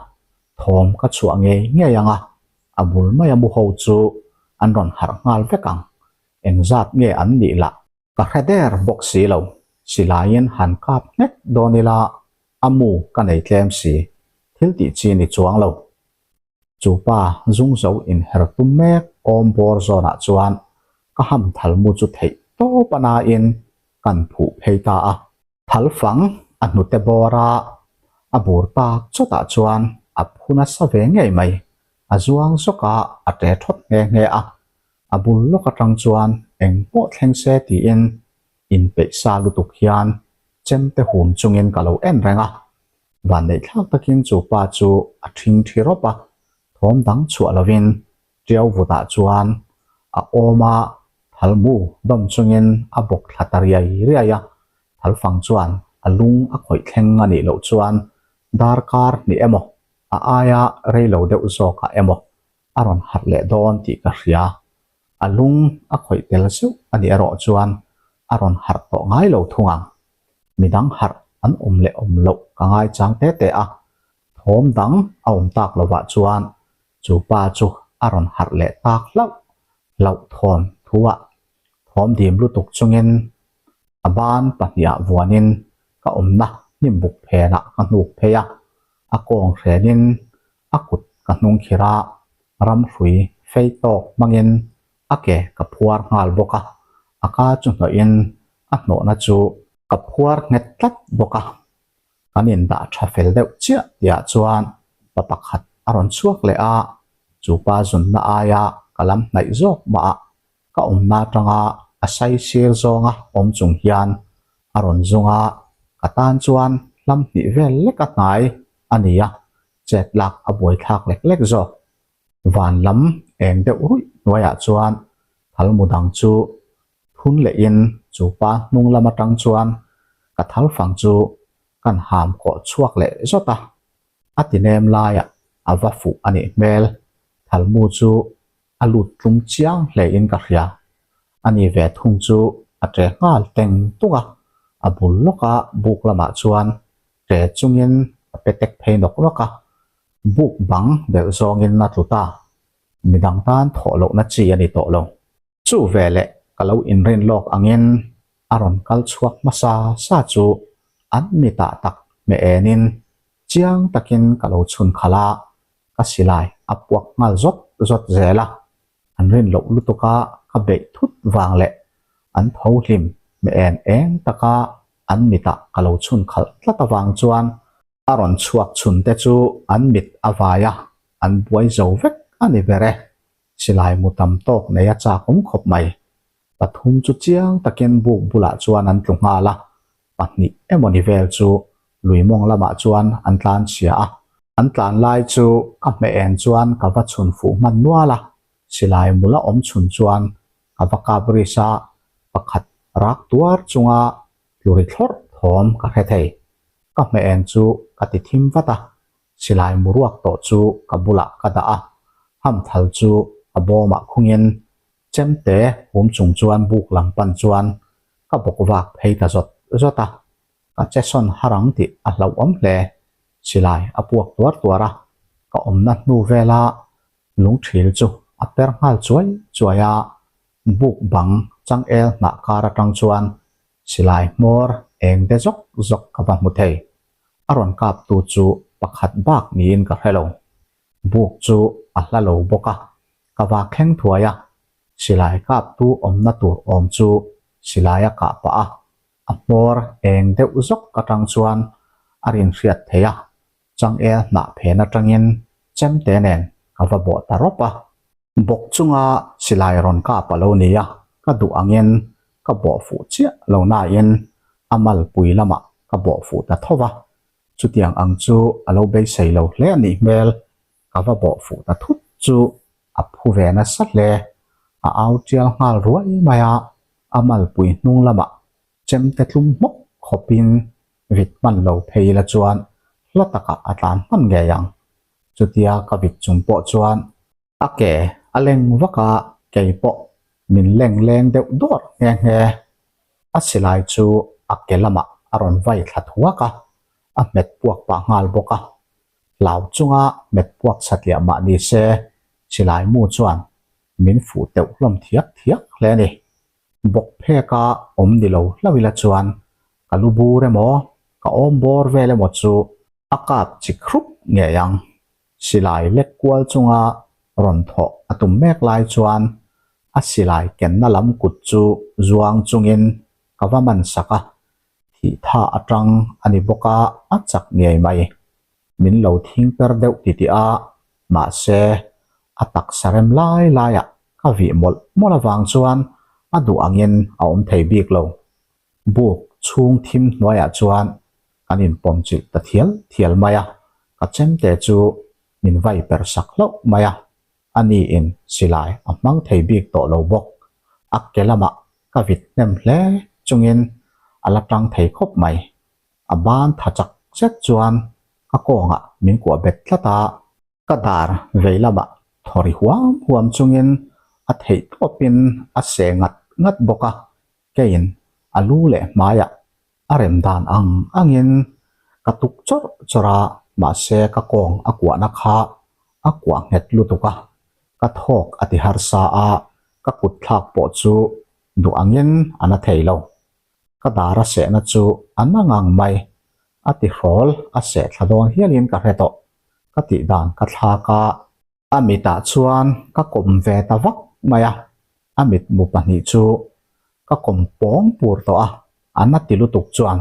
thawm ka chhuah ngei ngei ang a, a bul maia mu ho chu an rawn harh nghal vek ang. Engzat nge an nih lah? Ka hre der bawk si lo, silaiin han kap nghek dawn ila a mu ka nei tlem si, thil tih chi ni chuang lo. Chu pa zung zo inher tum mek awm bawr zawnah chuan ka ham thal mu chu theih tawp a nain kan phuh phei ta a. Thal fang a hnute bawr a, a bur tak chawtah chuan a phu nasa ve ngei mai. A zuang zawk a, a ṭe ṭhawt nghe nghe a. A bul lawk aṭang chuan eng pawh thleng se tiin inpeih sa lutuk hian chemte hum chungin ka lo en reng a. Vanneihthlak takin chu pa chu a ṭhing ṭhi rawp a, thawm dang chhuah lovin Ṭiau vutah chuan a awm a, thal mu dawm chungin a bawk thla ta riai riai a, thal fang chuan a lung a khawih thleng a nih loh chuan darkar hnih emaw a aia rei lo deuh zawkah emaw a rawn harh leh dawn tih ka hria. A lung a khawih tel zeuh a nih erawh chuan a rawn harh tawh ngai lo thung ang. Midang harh an awm leh awm loh ka ngaichang te te a, thawm dang a awm tak lovah chuan Chu pa chu a rawn harh leh tak hlauh hlauh thawn thu ah thawm dim lutuk chungin a ban pahnih ah vuanin ka awmna hnim buk phen ah ka hnuk phei a, a kawng hrenin a kut ka hnung khir a, ramhrui fei tawk hmangin a ke ka phuar nghal bawk a, a ka chu hnawhin a hnawhna chu ka phuar nghet tlat bawk a. Kan indah tha fel deuh chiah tihah chuan pa pakhat a rawn chhuak leh a, chu pa zunna aia ka lam hnaih zawk mah a, ka awmna atanga a sai sir zawnga awm chung hian a rawn zung a, ka tan chuan hlam hnih vel lek a hnai a ni a, chet lak a buaithlak lek lek zawk. Van lam eng deuh ruih hnuaiah chuan thal mu dang chu Thun lehin chu pa hnung lam atang chuan ka thal fang chu kan ham kawh chhuak leh zawt a, a ti nem laiah a va fuh a nih hmel. Thalmu chu a lut tlum chiang hlein ka hria. A ni ve thung chu a ṭe nghal teng tung a, a bul lawka buk lamah chuan ṭe chungin a pe tek phei nawk nawk a, buk bang belh zawngin a tlu ta. Midang tan thawh lohna chi a ni tawh lo. Chu veleh ka lo inrin lawk angin a rawn kal chhuak hmasa sa chu an mitah tak hmeh enin chiang takin ka lo chhun khalh a, ka silai a puak nghal zawt zawt zel a, an rin loh lutuka ka beih thut vang leh an tho hlim hmeh en eng taka an mitah ka lo chhun khalh tlat avang chuan a rawn chhuak chhun te chu an mit a vai a, an buai zo vek a ni ber e. Silai mu tam tawk nei a chak awm khawp mai. Pathum chu chiang takin buk bulah chuan an tlu nghal a, pahnih emawni vel chu lui mawng lamah chuan an tlan chhia a. An tlan lai chu ka hmeh en chuan ka va chhun fuh hman nual a, silai mu la awm chhun chuan Ka va kap ris a, pakhat rak tuar chunga tlu ri thlawrh thawm ka hre thei. Ka hmeh eng chu ka ti thim vat a, silai mu ruak tawh chu ka bulah ka dah a, hamthal chu a bawmah khungin chemte hum chung chuan buk lam pan chuan ka bawk vak phei ta zawt zawt a, ka che sawn har ang tih a hlauhawm hle. Silai a puak tuar tuar a, ka awmna hnu vela lungthil chu a per nghal chuai chuai a, buk bang changel hnah kar atang chuan silai hmawr eng de zawk zawk ka va hmu thei. A rawn kap tu chu pakhat bak niin ka hre lo. Buk chu a hla lo bawk a, ka va thleng thuai a, silai kap tu awmna tur awm chu silai a kah pah a, a hmawr eng deuh zawk atang chuan a rinhriat theih a, Changel hnah phen atangin chemte nen ka va bawh ta rawp a. Bawk chunga silai rawn kap a lo ni a, ka duh angin ka bawh fuh chiah lo nain a malpui lamah ka bawh fuh ta tho va. Chutiang ang chu a lo beisei lo hle a nih hmel, ka va bawh fuh ta thut chu a phu ve nasa hle. A au tial nghal ruai mai a, a malpui hnung lamah chemte tlum hmawk khawpin Vit hman lo phei la chuan hla takah a tlan hman ngei ang. Chutia ka vit chung pawh chuan a ke a leng vak a, kei pawh min leng leng deuh dawr nghe nghe. A silai chu a ke lamah a rawn vai thla thuak a, a hmet puak pah nghal bawk a. Hlau chunga hmet puak satliah mah ni se, silai mu chuan min fuh teuh hlawm thiak thiak hle a ni. Bawk pheka awm ni lo hlauh ila chuan ka lu bur emaw, ka awm bawr vel emaw chu a kap chi khrup ngei ang. Silai lek kual chunga rawn thawh a tum mek lai chuan a silai kenna lam kut chu zuang chungin ka va man sak a, thih tha atang a ni bawk a, a chak ngei mai. Min lo thing per deuh titih a, mahse a taksa rem lai laiah ka vih mawlh mawlh avang chuan a duh angin a awm thei bik lo. Buk chhung thim hnuaiah chuan kan inpawm chilh ta thial thial mai a, ka chemte chu min vai per sak hlauh mai a, a niin silai a hmang thei bik tawh lo bawk. A ke lamah ka vit hnem hle chungin a la tang thei khawp mai. A ban tha chak zet chuan ka kawngah min kuah bet tlat a. Ka dar vei lamah thaw ri huam huam chungin a theih tawpin a seh ngat ngat bawk a, keiin a lu leh hmaiah a rem dan ang angin ka tuk chawrh chawrh a, mahse ka kawng a kuahna kha a kuah nghet lutuk a, ka thawk a ti harsa a, ka kut thlak pawh chu duh angin a na thei lo. Ka dar a sehna chu a na ngang mai, a ti hrawl a seh thla dawn hialin ka hre tawh. Ka tih dan ka thlak a. A mitah chuan ka kawm ve ta vak mai a, a mitmu pahnih chu ka kawm pawng pur tawh a, a na ti lutuk chuan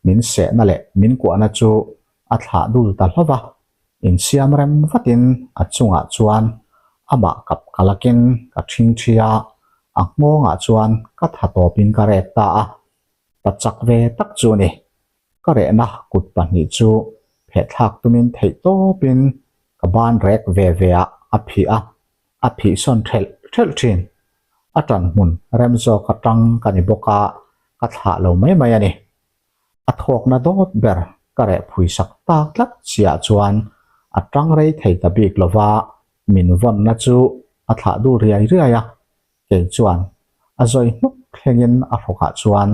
min sehna leh min kuahna chu a thlah dul ta hlauh va, insiam rem vatin a chungah chuan amah kap ka lakin ka ṭhing ṭhi a, a nghawngah chuan ka tha tawpin ka rek ta a, pa chak ve tak chu a ni. Ka rehna kut pahnih chu phehthlak tumin theih tawpin ka ban rek ve ve ah a phih a, a phih sawn thelh thelh thin. A tan hmun rem zawk atang ka ni bawk a, ka thlah lo mai mai a ni. A thawkna dawt ber ka reh phui sak tak tlat chiah chuan a tang rei thei ta bik lova, min vawnna chu a thlah dul riai riai a, Kei chuan a zawi hnuk thlengin a hrawkah chuan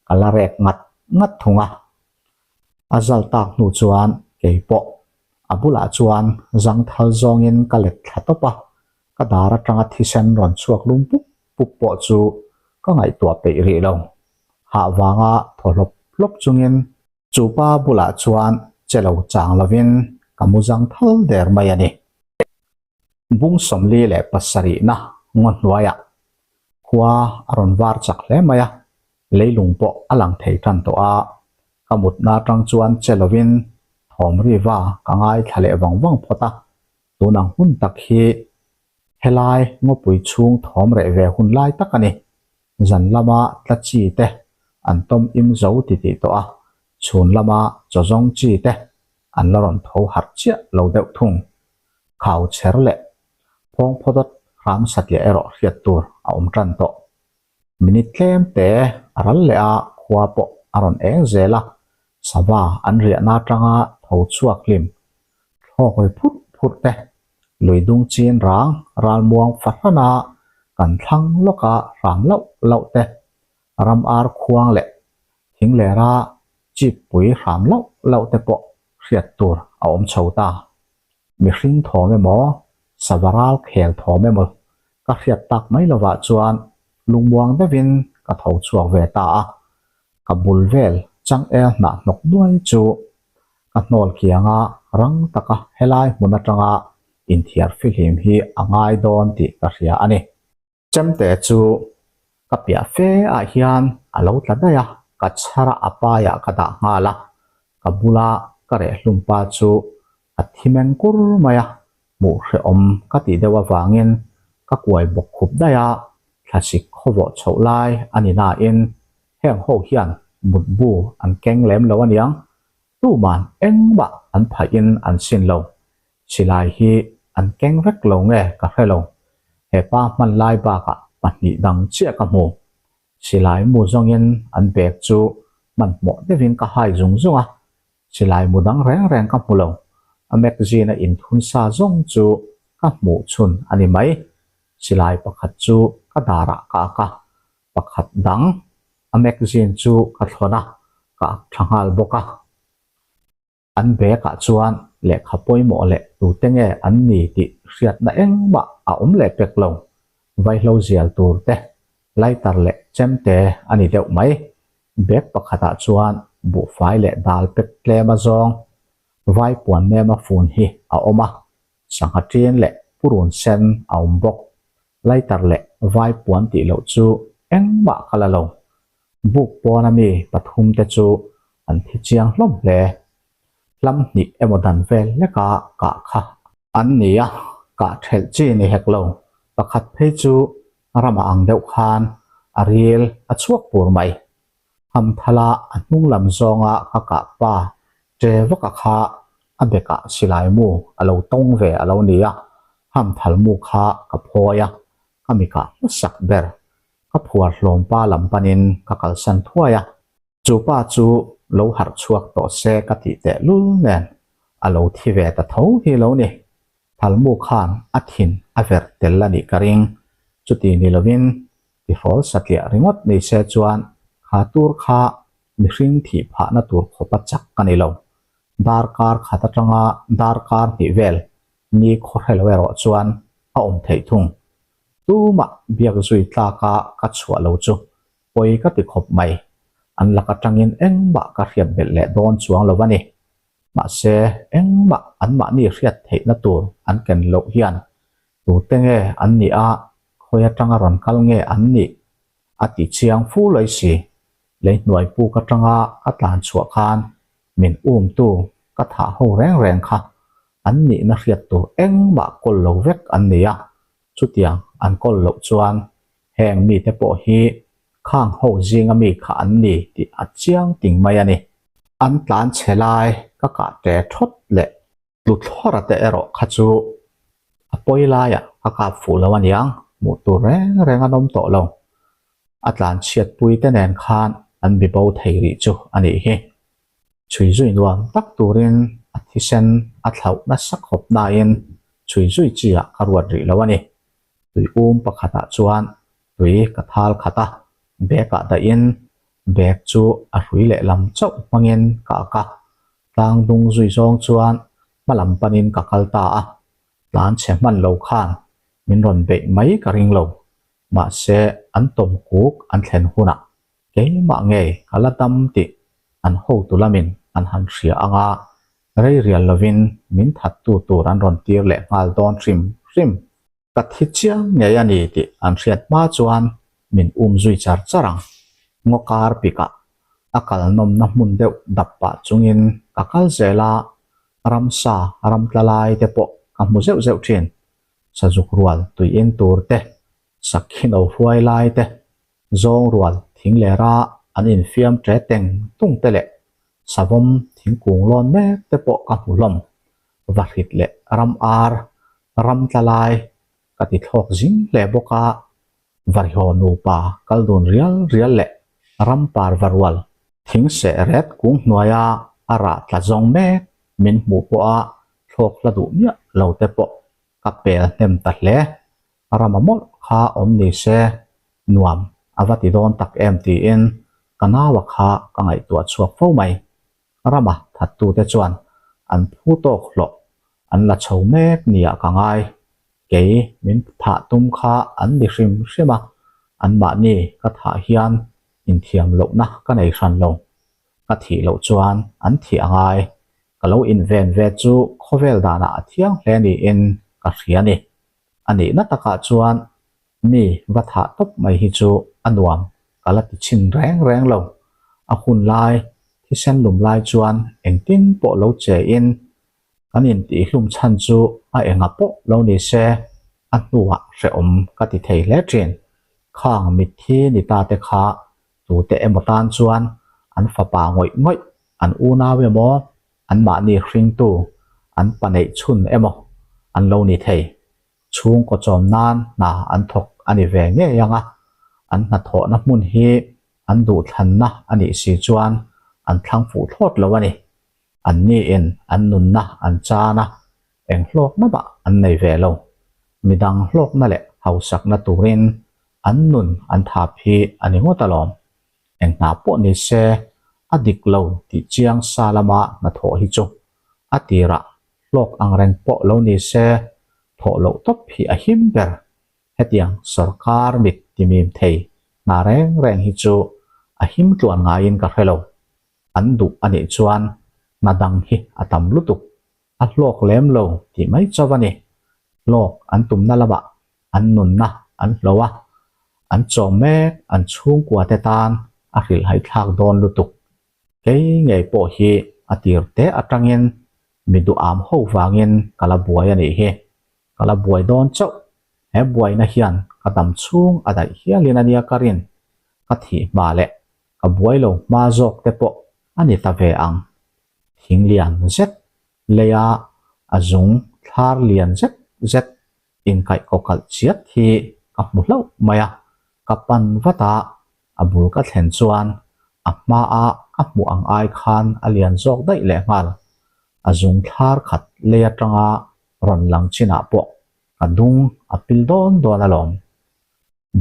ka la rek ngat ngat thung a. A zal tak hnu chuan kei pawh a bulah chuan zangthal zawngin ka let thla tawp a, ka dar atanga thisen rawn chhuak lum pup pup pawh chu ka ngaihtuah peih rih lo. Hah vanga thaw hlawp hlawp chungin chu pa bulah chuan che lo chang lovin ka mu zangthal der mai a ni. Bung 47na ngaw hnuaiah khua a rawn var chak hle mai a, leilung pawh a lang thei tan tawh a, ka mutna atang chuan che lovin thawm riva ka ngaithla leh vang vang phawt a, tun ang hun tak hi helai ngawpui chhung thawm reh ve hun lai tak a ni. Zan lama tla chi te an tawm im zo titih tawh a, chhun lama chaw zawng chi te an la rawn tho harh chiah lo deuh thung. Khau chher leh phawng phawdawt hram satliah erawh hriat tur a awm tan tawh. Minute tlem te a ral leh a, khua pawh a rawn eng zel a, sava an riahna atanga tho chhuak hlim thlawk ri phurh phurh te, lui dung chin rang ralmuang fahrana kan thlang lawka hram lauh lauh te, ram ar khuang leh thing lera chip pui hram lauh lauh te pawh hriat tur a awm chho ta. Mihring thawm emaw, sava ral khel thawm emaw ka hriat tak mai lovah chuan lungmuang deuhin ka tho chhuak ve ta a. Ka bul vel changel hnah hnawk nuai chu ka hnawl kianga rang taka helai hmun atanga inthiar fihlim hi a ngai dawn tih ka hria a ni. Chemte chu ka piah fe ah hian a lo tla daih a, ka chhar a a paiah ka dah nghal a, ka bula ka rehhlum pa chu a thi meng kur mai a, hmuh hrehawm ka tih deuh avangin ka kuai bawk khup daih a, thlasik khawvawh chhoh lai a ni nain heng ho hian mutbu an keng lem lo aniang, tuman engmah an phahin an sin lo. Silai hi an keng vek lo nge ka hre lo. Hepa hman lai bakah pahnih dang chiah ka hmu. Silai mu zawngin an bag chu hmanhmawh deuhin ka hai zung zung a, silai mu dang reng reng ka hmu lo. A magazine a inthun sa zawng chu ka hmuh chhun a ni mai. Silai pakhat chu ka darah ka ak a, pakhat dang a magazine chu ka thlawn a, ka ak tha nghal bawk a. An bag ah chuan lehkha pawimawh leh tute nge an ni tih hriatna engmah a awm leh pek lo. Vaihlo zial tur te, lighter leh chemte a ni deuh mai. Bag pakhatah chuan buhfai leh dal pek tlem a zawng, vai puan nem a fun hi a awm a, sangha ṭin leh purun sen a awm bawk. Lighter leh vai puan tih loh chu engmah ka la lo. Buk pawna mi pathum te chu an thi chiang hlawm hle. Hlam hnih emaw dan vel hleka kah kha an ni a, kah thelh chi ni hek lo. Pakhat phei chu ramah ang deuh khan a ril a chhuak pur mai. Hamthala a hnung lam zawnga ka kah pa ṭe vaka kha a bekah silai mu a lo tawng ve a lo ni a, hamthal mu kha ka phawi a, ka mi kah hmasak ber. Ka phuar hlawm pa lam panin ka kalsan thuai a. Chu pa chu lo harh chhuak tawh se ka tih teh lul nen a lo thi ve ta tho hi lo ni. Thalmu khan a thin a verh tel a nih ka ring. Chuti ni lovin tihrawl satliah ringawt ni se chuan kha tur kha mihring thih phahna tur khawpa chak ka ni lo. Darkar khat atanga darkar hnih vel ni khawhre lo erawh chuan a awm theih thung. Tumah biak zui tlaka ka chhuah lo chu pawi ka ti khawp mai. An lak atangin engmah ka hriat belh leh dawn chuang lo a ni. Mahse, engmah anmahni hriat theihna tur an ken loh hian tute nge an nih a, khawi atanga rawn kal nge an nih a ti chiang fu lawi si. Lei hnuai puk atanga ka tlan chhuah khan min umtu ka thah ho reng reng kha an nihna hriat tur engmah kawl lo vek an ni a, chutiang an kawl loh chuan heng mite pawh hi khang ho zinga mi kha an ni tih a chiang ting mai a ni. An tlan chhe lai ka kah ṭe ṭhawt leh Tluthlawra te erawh kha chu a pawi laiah ka kap fuh lo aniang, hmuh tur reng reng an awm tawh lo. A tlan chhiatpui te nen khan an bi bo thei rih chu a nih hi. Chhui zui nuam tak turin a thisen a thlauh nasa khawp nain chhui zui chi ah ka ruat rih lo a ni. Tui um pakhatah chuan tui ka thal khat a, bag ah dahin bag chu a hrui lehlam chauh hmangin ka ak a, tlang dung zui zawng chuan hma lam panin ka kal ta a, tlan chhe hman lo khan min rawn beih mai ka ring lo, mahse an tawm kuk an thlen hunah keimah ngei ka la dam tih an hotu lamin an han hria ang a, rei rial lovin min thattu tur an rawn tir leh nghal dawn hrim hrim. Ka thi chiang ngei a ni tih an hriat hma chuan min um zui char char ang. Ngaw kar pikah a kal nawmna hmun deuh dap pah chungin ka kal zel a, ramsa ram tla lai te pawh ka hmu zeuh zeuh thin. Sazuk rual tui in tur te, sakhi no hruai lai te, zawng rual thing leh ra an infiam ṭe teng tung te leh savawm thingkung lawn mek te pawh ka hmu hlawm. Vahrit leh ram ar, ram tla lai ka ti thlawk zing hle bawk a. Varihaw nupa kal dun rial rial leh ram par va rual. Thing seh ret kung hnuaia a rah tla zawng mek min hmuh pawha thlawk hla duh miah lo te pawh ka pel hnem ta hle. Rama mawlh kha awm ni se nuam a va ti dawn tak em tiin ka naua kha ka ngaihtuah chhuak fo mai. Rama thattute chuan an phu tawk hlawh an la chho mek nia ka ngai. Kei min thah tum kha an ni hrim hrim a, anmahni ka thah hian inthiam lohna ka nei hran lo. Ka thih loh chuan an thih a ngai. Ka lo inven ve chu khawvel danah a thiang hle niin ka hria ni. A nihna takah chuan mi va thah tawp mai hi chu a nuam ka la ti chhin reng reng lo. A hun lai, thisen lum lai chuan engtin pawh lo che in kan intihhlum chhan chu a enga pawh lo ni se a hnuah hrehawm ka ti thei hle thin. Khang mitthi ni ta te kha tute emaw tan chuan an fapa ngawih ngawih, an unau emaw, anmahni hringtu an pa neih chhun emaw an lo ni thei. Chhungkaw chawm nan hna an thawk a ni ve ngei ang a, an hnathawhna hmun hi an duhthlanna a nih si chuan an thlang fuh thlawt lo a ni. Anniin an nunna an chan a, eng hlawkna mah an nei ve lo. Midang hlawkna leh hausakna turin an nun an thap hi a ni ngawt alawm. Eng hna pawh ni se a dik lo tih chiang sa lama hnathawh hi chu a tirah hlawk ang reng pawh lo ni se thawh loh tawp hi a him ber. Hetiang sorkar mit timim thei hna reng reng hi chu a him tluan ngaiin ka hre lo. An duh a nih chuan hna dang hi a tam lutuk. A hlawk lem lo tih mai chauh a ni. Hlawk an tumna lamah an nunna an hlo a, an chawm mek an chhungkua te tan a hrilhhaih thlak dawn lutuk. Kei ngei pawh hi a tir te atangin mi duham ho vangin ka la buai a nih hi. Ka la buai dawn chauh. He buaina hian ka dam chhung a daih hialin a nia ka rin. Ka thih hma leh ka buai lo hma zawk te pawh a ni ta ve ang. Thing lian zet leia a zung thlar lian zet zet inkaih kawkalh chiat hi ka hmu hlauh mai a, ka pan vat a, a bul ka thlen chuan a hmaa ka hmuh ang ai khan a lian zawk daih leh nghal. A zung thlar khat lei atanga rawn lang chinah pawh ka dung a pil dawn dawn alawm.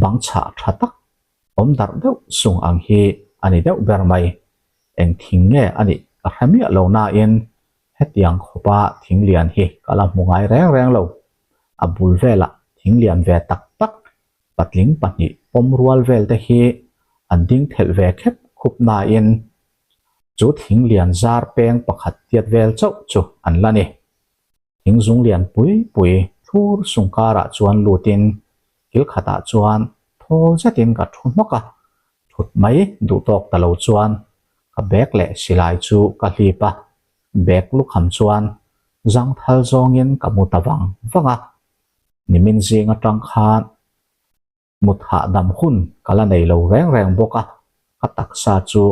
Bang chhah tha tak awm darh deuh sung ang hi a ni deuh ber mai. Eng thing nge a nih ka hre miah lo nain hetiang khawpa thing lian hi ka la hmu ngai reng reng lo. A bul velah thing lian ve tak tak patling pahnih pawm rual vel te hi an ding thelh ve khep khup nain chu thing lian zar peng pakhat tiat vel chauh chu an la ni. Thing zung lian pui pui thlur sung karah chuan lutin kil khatah chuan thawl zetin ka thu hnawk a, thut mai duh tawk ta lo chuan ka bag leh silai chu ka hlip a, bag lukham chuan zangthal zawngin ka mu ta vang vang a, nimin zing atang khan Mut hahdam hun ka la nei lo reng reng bawk a, ka taksa chu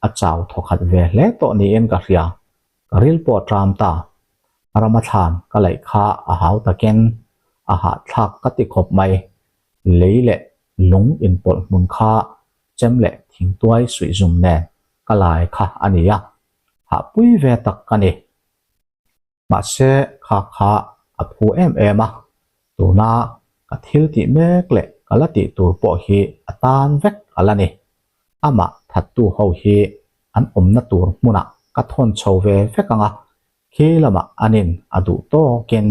a chau thawkhat ve hle tawh niin ka hria. Ka ril pawh a ṭam ta. Rama thlan ka laih kha a hau takin a hahthlak ka ti khawp mai. Lei leh lung inpawlh hmun kha chem leh thingtuai suihzum nen ka lai kha a ni a, hahpui ve tak ka ni. Mahse, kha kha a phu em em a, tuna ka thil tih mek leh ka la tih tur pawh hi a tan vek a la ni. Amah thattu ho hi an awmna tur hmunah ka thawn chho ve vek ang a, khi lamah anin a duh tawkin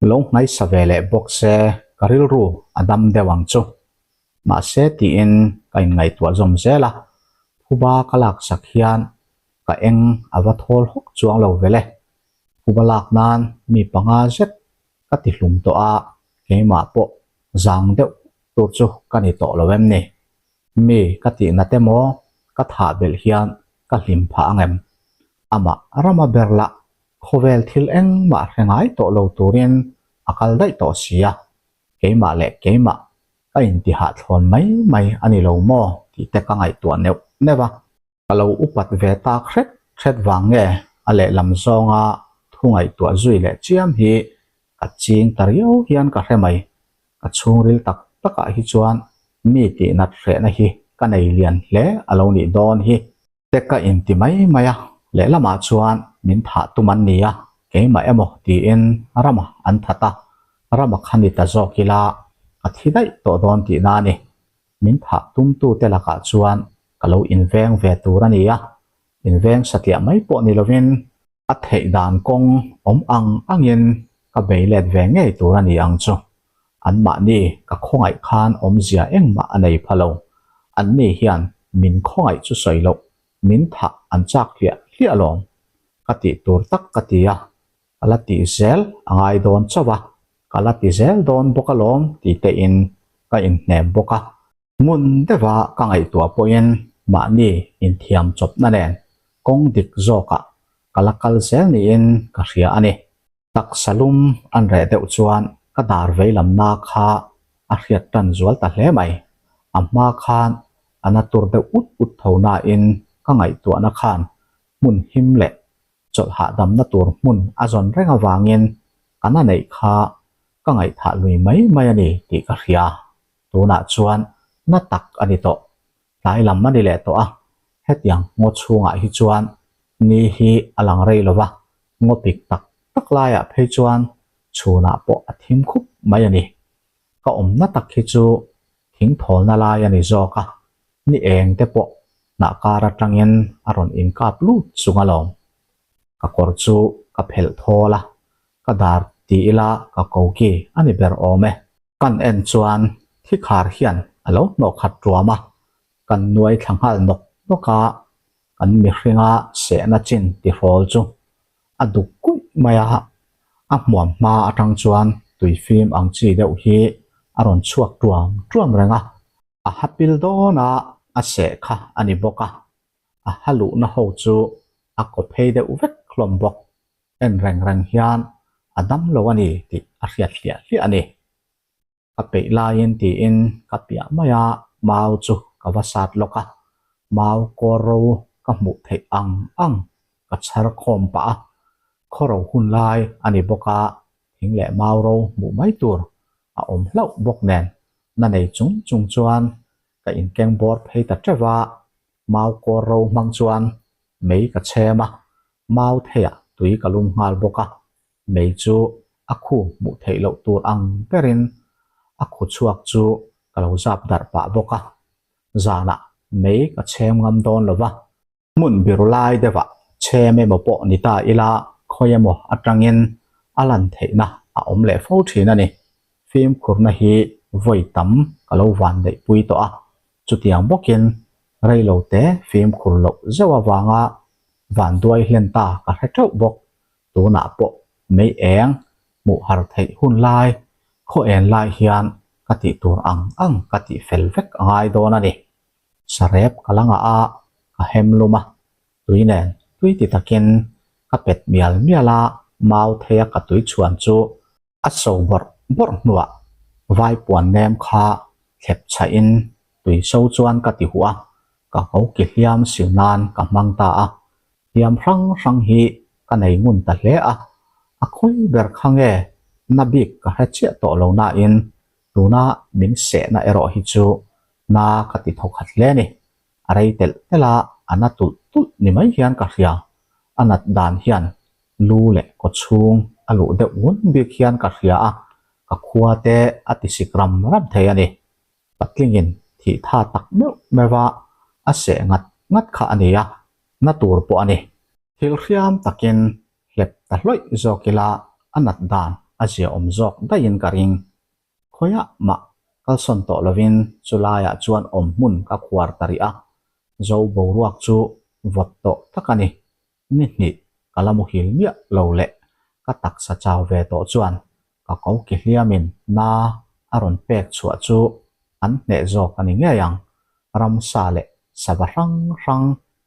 lo nghaisa ve leh bawk se ka rilru a dam deuh ang chu. Mahse tiin ka inngaihtuah zawm zel a, phuba ka laksak hian Ka eng a va thawl hawk chuang lo vele. Phuba lak nan mi panga zet ka ti hlum tawh a, keimah pawh zang deuh tur chu ka ni tawh lo em ni? Mi ka tihna te maw ka thah belh hian ka hlim phah ang em? Amah rama ber lah khawvel thil engmah hre ngai tawh lo turin a kal daih tawh si a, keimah leh keimah ka intihahthlawn mai mai a ni lo maw tih te ka ngaihtuah neuh neuh a. Ka lo upat ve tak hret hret vang nge a lehlam zawnga thu ngaihtuah zui leh chiam hi ka ching ta riau hian ka hre mai. Ka chhungril tak takah hi chuan Mi tihnat hrehna hi ka nei lian hle a lo nih dawn hi. Te ka inti mai mai a, lehlamah chuan min thah tum an ni a, keimah emaw tiin Rama an that a, Rama kha ni ta zawk ila ka thi daih tawh dawn tihna a ni. Min thah tumtute lakah chuan ka lo inveng ve tur a ni a, inveng satliah mai pawh ni lovin a theih dan kawng awm ang angin ka bei let ve ngei tur a ni ang chu. Anmahni ka khawngaih khan awmzia engmah a nei pha lo. Anni hian min khawngaih chu sawi loh, min thah an chak hliah hliah alawm. Ka tih tur tak ka ti a, ka la tih zel a ngai dawn chauh a, ka la ti zel dawn bawk alawm ti tein ka inhnem bawk a. Ngun deuha ka ngaihtuah pawhin mahni inthiam chawpna nen kawng dik zawkah ka la kal zel niin ka hria a ni. Taksa lum an reh deuh chuan ka dar veilamna kha a hriat tan zual ta hle mai. A hma khan a na tur deuh ut ut tho nain ka ngaihtuahna khan hmun him leh chawlh hahdamna tur hmun a zawn reng avangin ka na neih kha ka ngaihthah lui mai mai a ni tih ka hria. Tunah chuan na tak a ni tawh. Tlai lam a ni leh tawh a, hetiang ngaw chhungah hi chuan ni hi a lang rei lo va, ngaw pik tak tak laiah phei chuan chhunah pawh a thim khup mai a ni. Ka awmna tak hi chu thing thawlna lai a ni zawk a, ni eng te pawh hnah kar atangin a rawn inkap lut chung alawm. Ka kawr chu ka phelh thawl a, ka dar ti ila ka koki a ni ber awm e. Kan en chuan thikhar hian a lo hnawh khat ruam a, kan nuai thla nghal nawk nawk a, kan mihringa sehna chin tihrawl chu a duk kuih mai a, a hmuam hma atang chuan tuifim ang chi deuh hi a rawn chhuak tuam tuam reng a, a ha pil dawn a, a seh kha a ni bawk a, a ha luhna ho chu a kaw phei deuh vek hlawm bawk. En reng reng hian a dam lo a ni tih a hriat hliah hliah a ni. Ka peih laiin tiin ka piah mai a, mau chu ka va sat lawk a, mau kawr ro ka hmuh theih ang ang ka chhar khawm pah a, khawro hun lai a ni bawk a, thing leh mau ro hmuh mai tur a awm hlauh bawk nen na nei chung chung chuan ka inkeng bawr phei ta teuh a, mau kawr ro hmang chuan mei ka chhem a, mau theiah tui ka lum nghal bawk a, mei chu a khu hmuh theih loh tur ang berin a khu chhuak chu ka lo zap darh pah bawk a, zanah mei ka chhem ngam dawn lo va, hmun biru lai deuhah chhem emaw pawh ni ta ila khawi emaw atangin a lan theihna a awm leh fo thin a ni. Fimkhurna hi vawi tam ka lo van neihpui tawh a, chutiang bawkin reilo te fimkhur loh zeuh avanga vanduai hlen ta ka hre teuh bawk. Tunah pawh mei eng hmuh har theih hun lai, khaw en lai hian ka tih tur ang ang ka tih fel vek a ngai dawn a ni. Sarep ka la ngah a, ka hem lum a, tui nen tui ti takin ka pet mial mial a, mau theia ka tui chhuan chu A so bawrh bawrh hnuah vai puan nem kha thlep chhahin tui so chuan ka ti huh a, ka ko ki hliam sil nan ka hmang ta a, hliam hrang hrang hi ka nei ngun ta hle a, a khawi ber kha nge na bik ka hre chiah tawh lo nain tuna min sehna erawh hi chu na ka ti thawkhat hle a ni. A rei telh telh a, a na tulh tulh ni mai hian ka hria, a nat dan hian lu leh kaw chhung a luh deuh ngun bik hian ka hria a, ka khua te a ti sik ram ram thei a ni. Patlingin thih tha tak meuh meuh a, a seh ngat ngat kha a ni a, na tur pawh a ni. Thil hriam takin hlep ta hlawih zawk ila a nat dan a ziaawm zawk daihin ka ring. Khawiah mah kalsawn tawh lovin chulaiah chuan awm hmun ka khuar ta rih a, zo boruak chu vawt tawh tak a ni. Ni hnih ka la muhil miah lo leh ka taksa chau ve tawh chuan ka ko ki hliamin na a rawn pek chhuah chu an hneh zawk a ni ngei ang. Ramsa leh sava hrang hrang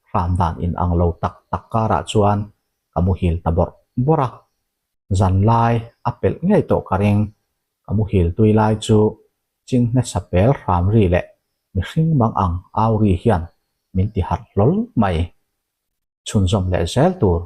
hram dan inang lo tak tak karah chuan ka muhil ta bawrh bawrh a. Zan lai a pelh ngei tawh ka ring. Ka muhil tui lai chu chinghne sapel hram ri leh mihring mang ang au ri hian min ti harh hlawl mai. Chhunzawm leh zel tur